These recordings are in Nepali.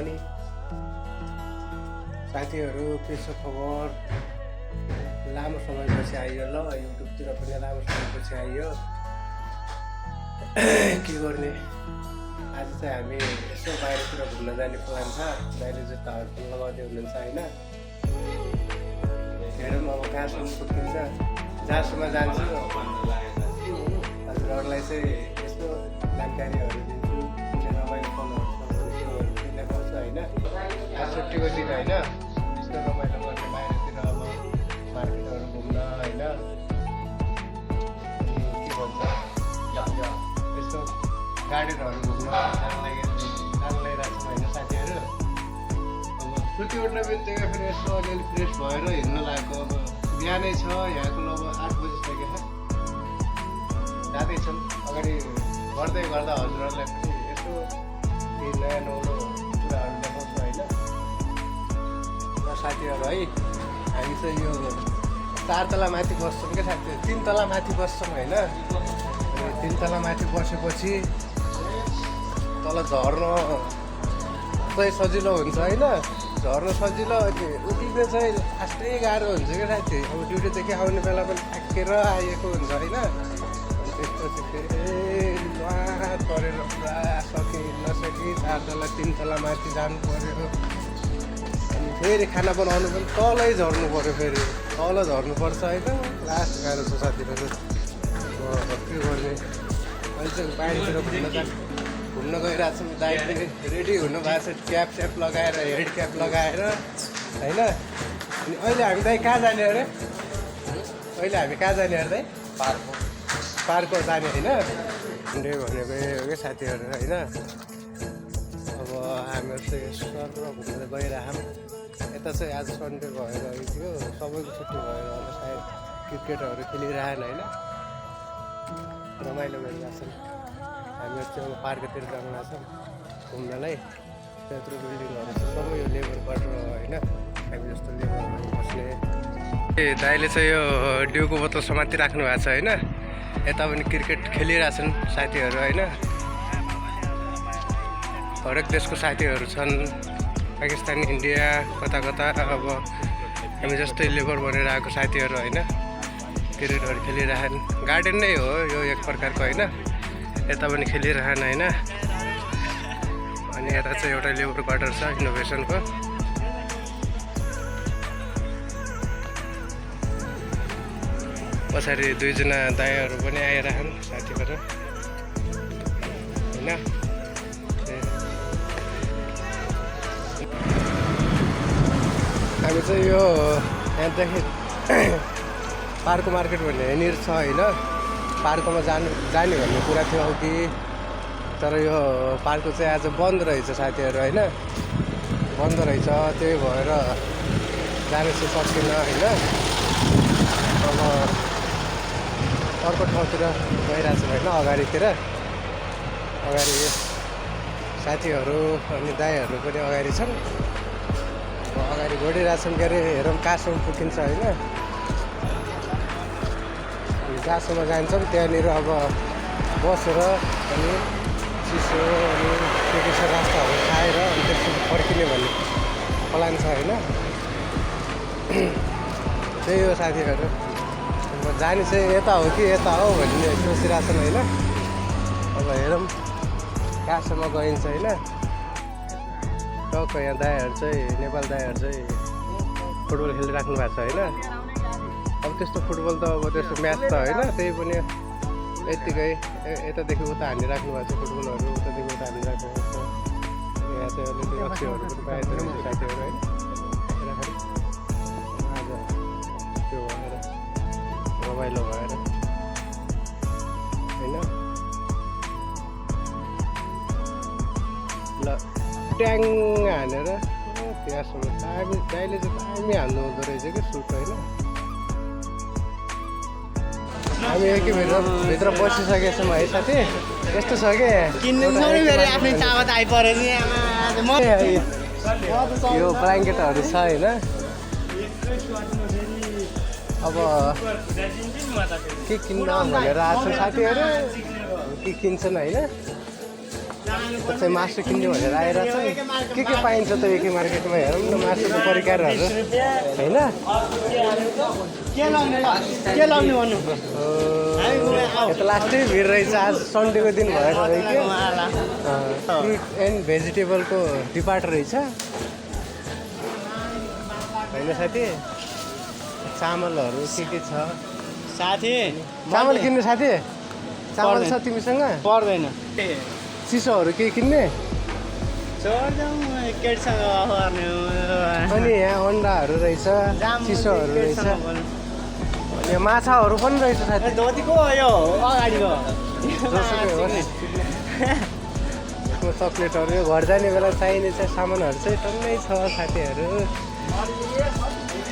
पनि साथीहरू के छ खबर लामो समयपछि आइयो ल युट्युबतिर पनि लामो समयपछि आइयो के गर्ने आज चाहिँ हामी यसो बाहिरतिर घुम्न जाने प्लान छ दाइले जुत्ताहरू पनि लगाउँदै हुनुहुन्छ होइन हेरौँ अब कहाँसम्म पुग्छ जहाँसम्म जान्छु हजुरहरूलाई चाहिँ यस्तो जानकारीहरू दिन्छु कुनै रमाइलो पलहरू देखाउँछु होइन आज छुट्टीको दिन होइन यस्तो रमाइलो गर्ने बाहिरतिर अब मार्केटहरू घुम्न होइन के भन्छ यस्तो गार्डनहरू घुम्न जानु लागिरहेको छ होइन साथीहरू अब छुट्टी उठ्न बित्तिकै फेरि यसो अलिअलि फ्रेस भएर हिँड्न लागेको अब बिहानै छ यहाँको अब 8 बजिसक्यो जाँदैछौँ अगाडि गर्दै गर्दा हजुरहरूलाई पनि यसो केही नयाँ नौलो कुराहरू देखाउँछु होइन साथीहरू है हामी चाहिँ यो 4 तला माथि बस्छौँ क्या साथीहरू 3 तला माथि बस्छौँ होइन अनि 3 तला माथि बसेपछि तल झर्न चाहिँ सजिलो हुन्छ होइन झर्न सजिलो अनि उभिन चाहिँ आस्तै गाह्रो हुन्छ क्या साथी अब ड्युटीदेखि आउने बेला पनि थाकेर आएको हुन्छ होइन त्यसपछि फेरि वाद परेर पुरा सके नसके 4 तला 3 तला माथि जानु पऱ्यो अनि फेरि खाना बनाउनु पनि तलै झर्नु पऱ्यो फेरि तल झर्नुपर्छ होइन लास्ट गाह्रो छ साथीहरू के गर्ने अहिले चाहिँ बाहिरतिर घुम्न गइरहेको छौँ दाइ पनि रेडी हुनुभएको छ क्याप स्याप लगाएर हेड क्याप लगाएर होइन अनि अहिले हामी दाइ कहाँ जाने अरे अहिले हामी कहाँ जाने अरे दाइ पार्कको जाने होइन त्यही भनेको हो क्या साथीहरू होइन अब हामीहरू चाहिँ सर घुम्दै गइरहेछौँ यता चाहिँ आज सन्डे भएर थियो सबैको छुट्टी भएर होला सायद क्रिकेटहरू खेलिरहेन होइन रमाइलो गरिरहेछन् हामीहरू चाहिँ अब पार्कतिर जानु लाग्छौँ घुम्नलाई त्यत्रो बिल्डिङहरू छ सबै यो लेबर क्वार्टर होइन हामी जस्तो लेबरहरू बस्ने दाइले चाहिँ यो डिउको बोतल समाति राख्नु भएको छ होइन यता पनि क्रिकेट खेलिरहेछन् साथीहरू होइन हरेक देशको साथीहरू छन् पाकिस्तान इन्डिया कता कता अब हामी जस्तै लेबर बनेर आएको साथीहरू होइन क्रिकेटहरू खेलिरहन् गार्डन नै हो यो एक प्रकारको होइन यता पनि खेलिरहन् होइन अनि यता चाहिँ एउटा लेबर क्वार्टर छ इनोभेसनको पछाडि 2 जना दाइहरू पनि आइरहन् साथीहरू होइन हामी चाहिँ यो यहाँदेखि पार्क मार्केट भन्ने यहाँनिर छ होइन पार्कमा जाने भन्ने कुरा थियो कि तर यो पार्क चाहिँ आज बन्द रहेछ साथीहरू होइन बन्द रहेछ त्यही भएर जानु चाहिँ सकिन होइन अब अर्को ठाउँतिर गइरहेको छ होइन अगाडि साथीहरू अनि दाइहरू पनि अगाडि छन् अब अगाडि बढिरहेछन् के अरे हेरौँ कहाँसम्म पुगिन्छ होइन अनि जहाँसम्म जान्छौँ त्यहाँनिर अब बसेर अनि चिसो अनि के रास्ताहरू खाएर अनि त्यसपछि फर्किने भन्ने प्लान छ होइन त्यही हो साथीहरू जाने चाहिँ यता हो कि यता हो भन्ने सोचिरहेछन् होइन अब हेरौँ कहाँसम्म गइन्छ होइन टक्क यहाँ दाइहरू चाहिँ नेपाल दाइहरू चाहिँ फुटबल खेलिराख्नु भएको छ होइन अब त्यस्तो फुटबल त अब त्यस्तो म्याच त होइन त्यही पनि यत्तिकै यतादेखि उता हानिराख्नु भएको छ फुटबलहरू उतादेखि उता हानिराख्नु भएको छ यहाँ चाहिँ अलिअलि अक्षरहरू पनि पाइन्छ साथीहरू होइन आज त्यो भएर रमाइलो भएर होइन ल ट्याङ हानेर त्यहाँसम्म दामी दाइले चाहिँ दामी हान्नु हुँदो रहेछ कि सुट होइन हामी भित्र बसिसकेको छौँ है साथी यस्तो छ कि आफ्नै तागत आइपरेछ यो ब्ल्याङ्केटहरू छ होइन अब के किन्न भनेर आएको छ साथीहरू के किन्छन् होइन चाहिँ मासु किन्ने भनेर आइरहेको छ के पाइन्छ त एकै मार्केटमा हेरौँ न मासुको परिकारहरू होइन यता लास्टै भिड रहेछ आज सन्डेको दिन भएको रहेछ फ्रुट एन्ड भेजिटेबलको डिपार्ट रहेछ होइन साथी चामलहरू के छ साथी चामल किन्ने साथी चामल छ तिमीसँग पर्दैन चिसोहरू केही किन्ने अनि यहाँ अन्डाहरू रहेछ चिसोहरू रहेछ अनि माछाहरू पनि रहेछ साथी धोतीको यो अगाडिको यसमा चक्लेटहरू यो घर जाने बेला चाहिने चाहिँ सामानहरू चाहिँ टन्नै छ साथीहरू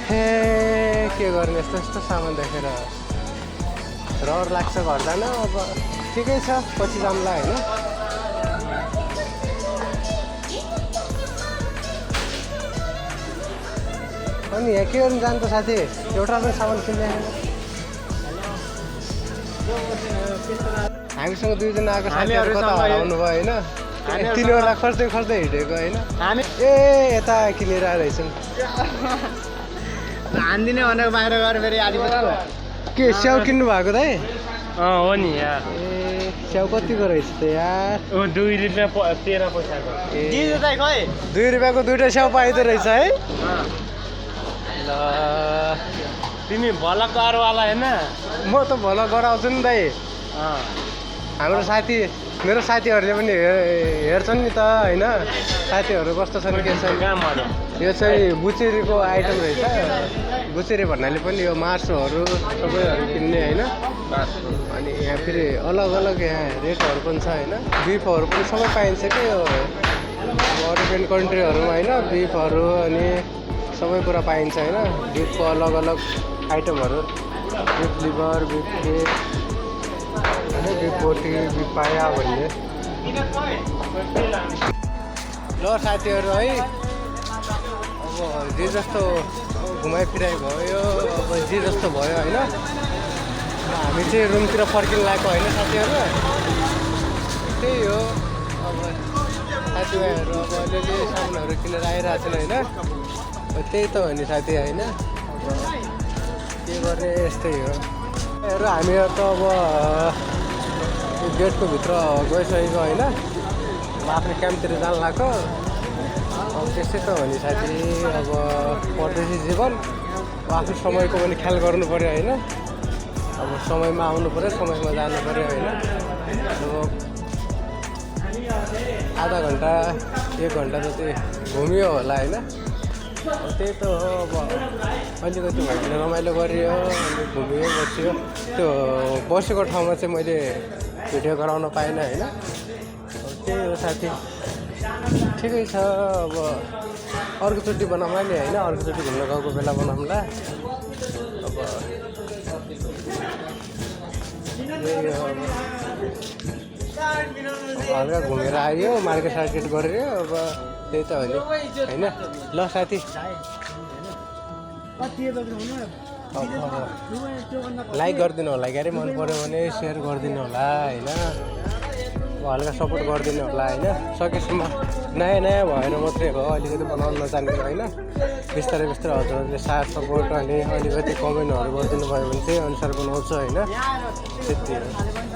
हे के गर्ने यस्तो यस्तो सामान देखेर रहर लाग्छ घर जान अब ठिकै छ पछि जाम्ला होइन अनि यहाँ के गर्नु जान्छ साथी एउटा पनि सामान किन्ने हामीसँग दुईजना आएको साथीहरू कता हराउनु भयो होइन तिनीहरूलाई खोज्दै खोज्दै हिँडेको होइन हामी ए यता किनेर रहेछन् हान्दिने भनेको बाहिर गएर फेरि आधी के स्याउ किन्नु भएको दाइ हो नि यार ए स्याउ कतिको रहेछ त यार 2 रुपियाँ 13 पैसाको दिनु त खै 2 रुपियाँको दुईवटा स्याउ पाइँदो रहेछ है ल तिमी भलकारवाला होइन म त भल गराउँछु नि दाइ हाम्रो साथी मेरो साथीहरूले पनि हेर्छन् नि त होइन साथीहरू कस्तो छन् के छन् यो चाहिँ बुचेरीको आइटम रहेछ बुचेरी भन्नाले पनि यो मासुहरू सबैहरू किन्ने होइन अनि यहाँ फेरि अलग अलग यहाँ रेटहरू पनि छ होइन बिफहरू पनि सबै पाइन्छ कि यो अरेबियन कन्ट्रीहरूमा होइन बिफहरू अनि सबै कुरा पाइन्छ होइन बिफको अलग अलग आइटमहरू बिफ लिभर बिफ केक होइन बिफ बोटी बिफ पाया भन्ने ल साथीहरू है अब जे जस्तो घुमाइफिराइ भयो अब जे जस्तो भयो होइन हामी चाहिँ रुमतिर फर्किनु लागेको होइन साथीहरू त्यही हो अब साथीभाइहरू अब अलिअलि सामानहरू किनेर आइरहेको छन् होइन त्यही त हो नि साथी होइन अब के गर्ने यस्तै हो हामीहरू त अब गेटको भित्र गइसकेको होइन आफ्नो क्याम्पतिर जानु लाग्यो अब त्यस्तै त हो नि साथी अब परदेशी जीवन आफ्नो समयको पनि ख्याल गर्नु पऱ्यो होइन अब समयमा आउनु पऱ्यो समयमा जानु पऱ्यो होइन अब आधा घन्टा 1 घन्टा जति घुमियो होला होइन त्यही त हो अब अलिकति भएन रमाइलो गरियो अनि घुमियो बसियो त्यो बसेको ठाउँमा चाहिँ मैले भिडियो गराउन पाइनँ होइन त्यही हो साथी ठिकै छ अब अर्कोचोटि बनाउँला नि होइन अर्कोचोटि घुम्न गएको बेला बनाउँला अब यही हो हल्का घुमेर आयो मार्केट सार्केट गरेर अब त्यही त हो नि होइन ल साथी लाइक गरिदिनु होला क्यारे मन पऱ्यो भने सेयर गरिदिनु होला होइन अब हल्का सपोर्ट गरिदिनु होला होइन सकेसम्म नयाँ नयाँ भएर मात्रै हो अलिकति बनाउन नजानेको होइन बिस्तारै बिस्तारै हजुरहरूले साथ सपोर्ट अनि अलिकति कमेन्टहरू गरिदिनु भयो भने त्यही अनुसार बनाउँछु होइन त्यति हो